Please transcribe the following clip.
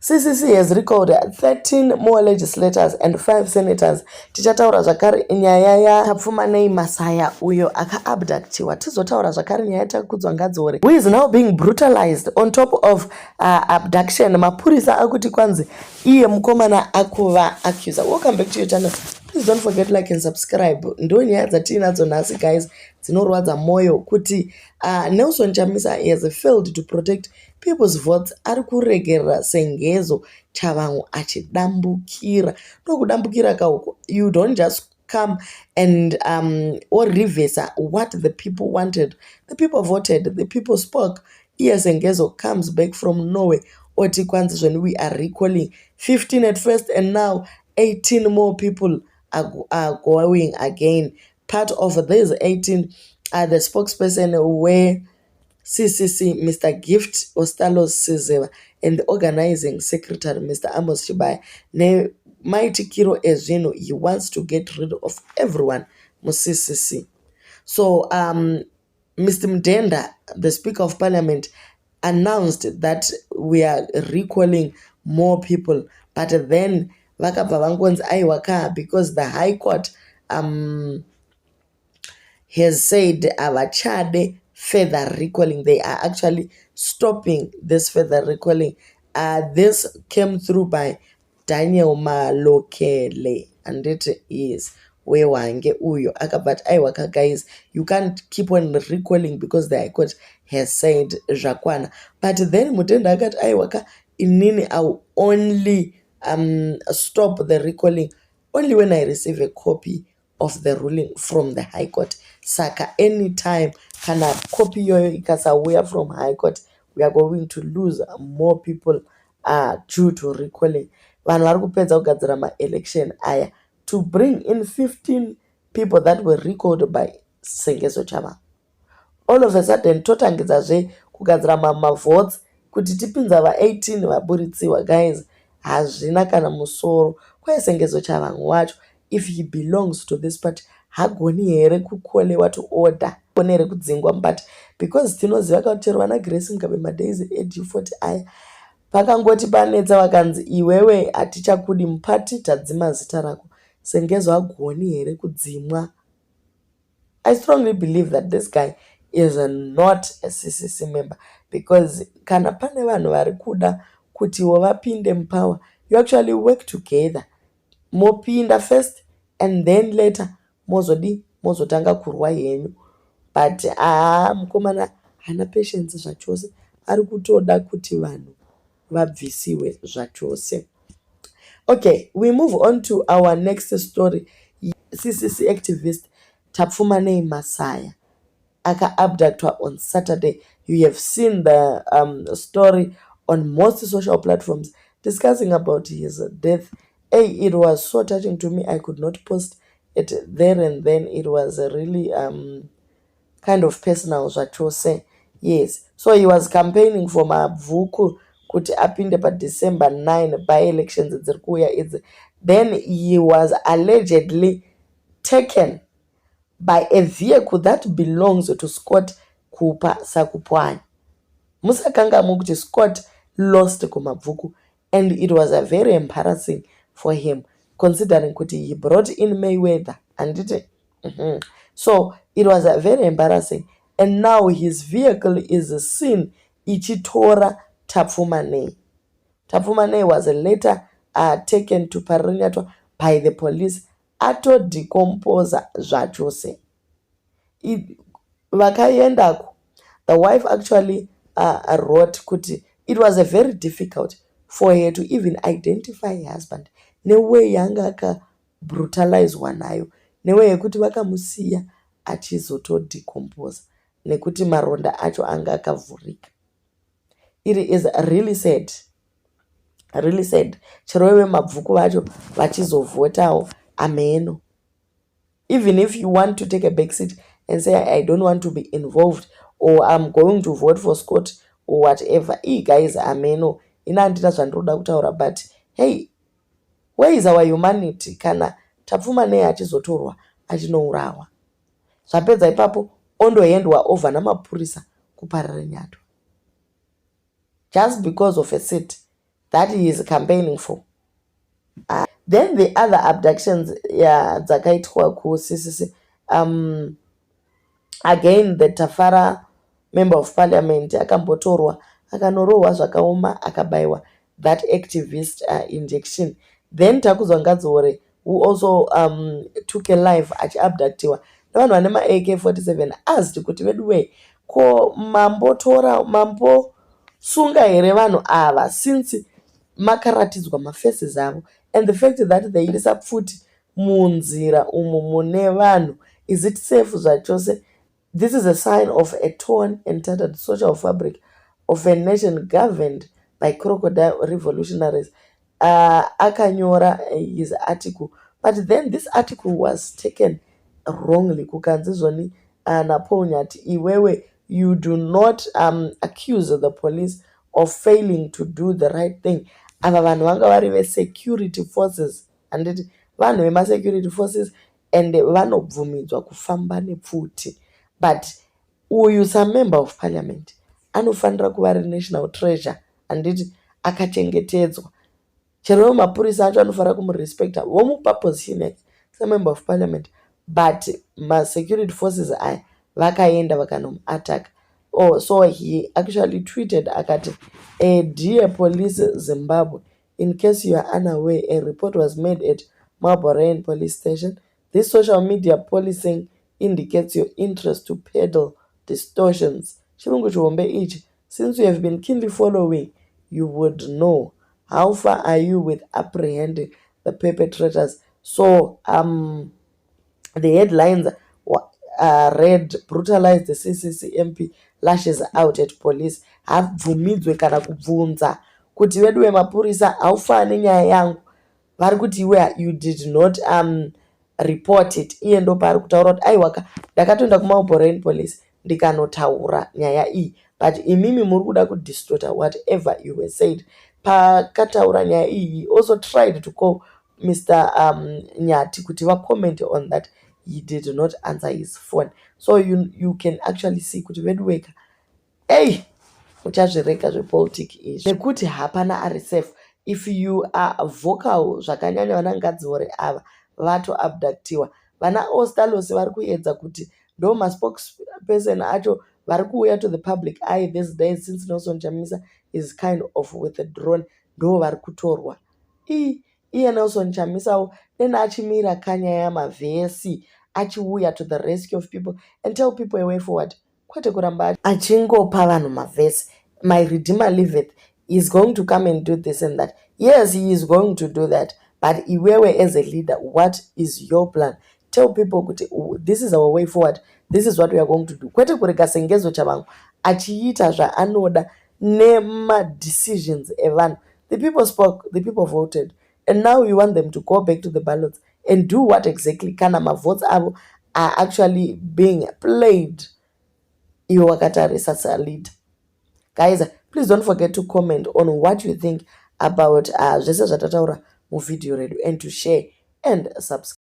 CCC has recalled 13 more legislators and 5 senators. Tichataura zvakare nyaya yaTapfumanei Masaya uyo akaabductiwa. Tizotaura zvakare nyaya yaTakudzwa Ngadziore, who is now being brutalized on top of abduction. Mapurisa akuti kwanzi iye mukomana akuva accuser. Welcome back to your channel. Please don't forget, like and subscribe. Ndo nyaya dzatiinadzo nhasi, guys, dzinorwadza mwoyo kuti Nelson Chamisa has failed to protect people's votes. Ari kuregerera Sengezo Tshabangu achidambukira. Ndokudambukira kauko. You don't just come and or reverse what the people wanted. The people voted, the people spoke. Iye Sengezo comes back from nowhere oti kwanzi zveni we are recalling 15 at first and now 18 more people are going again. Part of these 18 are the spokesperson where CCC, Mr. Gift Ostallos Siziba, and the organizing secretary, Mr. Amos Chibaya. Nemaitikiro ezvinhu, he wants to get rid of everyone mu-CCC. So Mr. Mudenda, the Speaker of Parliament, announced that we are recalling more people, but then vakabva vangonzi aiwa ka, because the High Court has said havachade further recalling. They are actually stopping this further recalling. This came through by Daniel Molokele, anditi? Yes, weHwange uyo akabva ati aiwa ka guys, you can't keep on recalling because the High Court has said zvakwana. But then Mudenda akati aiwa ka, inini I will only stop the recalling only when I receive a copy of the ruling from the High Court. Saka anytime kana copy iyoyo ikasauya from High Court, we are going to lose more people due to recalling. Vanhu vari kupedza kugadzira maelection aya to bring in 15 people that were recalled by Sengezo Tshabangu. All of a sudden totangidzazve kugadzira mavotes kuti tipinza va18 vaburitsiwa. Guys, hazvina kana musoro. Kwai Sengezo Tshabangu wacho, if he belongs to this party, hagoni here kucallewa to order? Goni here kudzingwa muparty? Because tinoziva kuti chero vana Grace Mugabe, madays ed40 aya, pakangoti panetsa vakanzi iwewe hatichakudi mupati, tadzima zita rako. Sengezo hagoni here kudzimwa? I strongly believe that this guy is not a CCC member, because kana pane vanhu vari kuda kutiwo vapinde mupower, you actually work together. Mopinda first and then later mozodi mozotanga kurwa henyu. But haa, mukomana haana patience zvachose. Ari kutoda kuti vanhu vabvisiwe zvachose. Okay, we move on to our next story. CCC activist Tapfumanei Masaya akaabductwa on Saturday. You have seen the story on most social platforms discussing about his death. Hey, it was so touching to me. I could not post it there and then. It was really kind of personal zvachose. Yes, so he was campaigning for Mabvuku kuti apinde paDecember 9 by-elections dziri kuuya idzi. Then he was allegedly taken by a vehicle that belongs to Scott Kupa Sakupwanya. Musakanganwa kuti Scott lost kuMabvuku and it was a very embarrassing for him, considering kuti he brought in Mayweather, anditi? So it was a very embarrassing, and now his vehicle is seen ichitora Tapfumanei. Tapfumanei was later taken to Parirenyatwa by the police atodecomposa zvachose. Vakaendako, the wife actually wrote kuti it was a very difficult for her to even identify her husband neway yanga akabrutalizwa nayo, neway yekuti vakamusiya achizotodecomposa nekuti maronda acho anga akavhurika. It is really sad, really sad. Chero veMabvuku vacho vachizovhotawo, ameno. Even if you want to take a back seat and say, "I don't want to be involved," or "I'm going to vote for Scott," or whatever, ii guys, ameno. Ina handina zvandinoda kutaura, but hey, where is our humanity kana Tapfumanei achizotorwa achinourawa? Zvapedza ipapo ondohandwa over namapurisa kuParirenyatwa just because of a seat. That he is campaigning for. Then the other abductions, yeah, dzakaitwa kuCCC, again the Tafara member of parliament akambotorwa, akanorohwa zvakaoma, akabayiwa that activist injection. Then Takudzwa Ngadziore, who also took a life achiabductiwa nevanhu vane maAK47, asked kuti, "Vedu, ko mambotora, mambosunga here vanhu ava since makaratidzwa mafaces avo, and the fact that they isa pfuti munzira umu mune vanhu, is it safe zvachose? This is a sign of a torn and tattered social fabric of a nation governed by crocodile revolutionaries." Akanyora his article, but then this article was taken wrongly, kukanzi zvoni naPaul Nyati, "Iwewe, you do not accuse the police of failing to do the right thing. Ava vanhu vanga vari vesecurity forces, handiti? Vanhu vemasecurity forces and vanobvumidzwa kufamba nepfuti, but uyu samember of parliament anofanira kuva ari national treasure, handiti? Akachengetedzwa. Chero mapurisa acho anofanira kumurespecta, vomupa position yake semember of parliament, but masecurity forces aya vakaenda vakanomuattacka." Oh, so he actually tweeted akati, "Dear Police Zimbabwe, in case you are unaware, a report was made at Mabelreign Police Station. This social media policing indicates your interest to peddle distortions." Chirungu chihombe ichi. "Since you have been keenly following, you would know. How far are you with apprehending the perpetrators?" So the headlines read, "Brutalized CCC MP lashes out at police." Habvumidzwe kana kubvunza kuti, "Vedu vemapurisa, haufaa nenyaya yangu? Vari kuti iwe you did not report it." Iye ndopaari kutaura kuti, "Aiwaka, ndakatoenda kuMabelreign Police ndikanotaura nyaya iyi, but imimi muri kuda kudistorta whatever you were said." Pakataura nyaya iyi, also tried to call Mr Nyati kuti vacomment on that. He did not answer his phone. So you can actually see kuti, vedu weka, ei, muchazvirega zvepolitiki izvi, nekuti hapana ari safe. If you are vocal zvakanyanya, vana Ngadziore ava vatoabductiwa. Vana Ostalos vari kuedza kuti ndo maspokesperson acho vari kuuya to the public eye these days since Nelson Chamisa is kind of withdrawn, ndo vari kutorwa. Iye Nelson Chamisawo dena achimira kanyaya yamavhesi, achiuya to the rescue of people and tell people a way forward, kwete kuramba achingopa vanhu mavhesi. "My redeemer liveth, is going to come and do this and that." Yes, he is going to do that, but iwewe as a leader, what is your plan? Tell people kuti this is our way forward, this is what we are going to do, kwete kurega Sengezo Tshabangu achiita zvaanoda nemadecisions evanhu. The people spoke, the people voted, and now you want them to go back to the ballots and do what exactly, kana mavotes avo are actually being played iwe wakatarisa saleader? Guys, please don't forget to comment on what you think about zvese zvatataura muvhidhiyo redu and to share and subscribe.